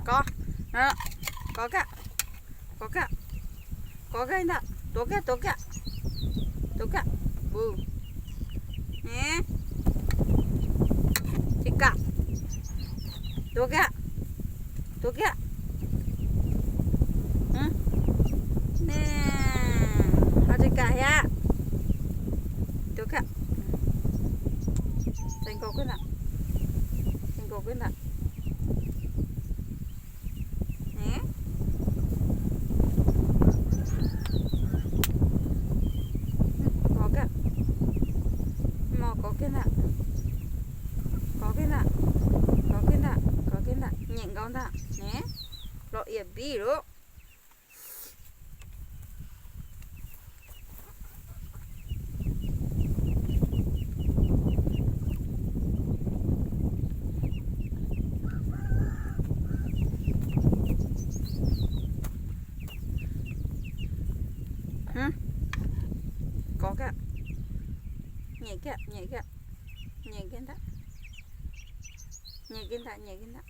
Kov, kov kiag, kov kiag, kov kiag ntag, tuav kiag, tuav kiag, tuav kiag. Tsis kam, tuav kiag, tuav kiag. Ho tsis kam thiab. Tuav kiag, txais nkaus kiag ntag, txais nkaus kiag ntag. Kov kiag, kov kiag ntag, kov kiag ntag, kov kiag ntag, kov kiag ntag, nyem nkaus ntag ne. Los iam pib lawm. Kov kiag, nyem kiag, nyem kiag, nyem kiag ntag, nyem kiag ntag, nyem kiag ntag.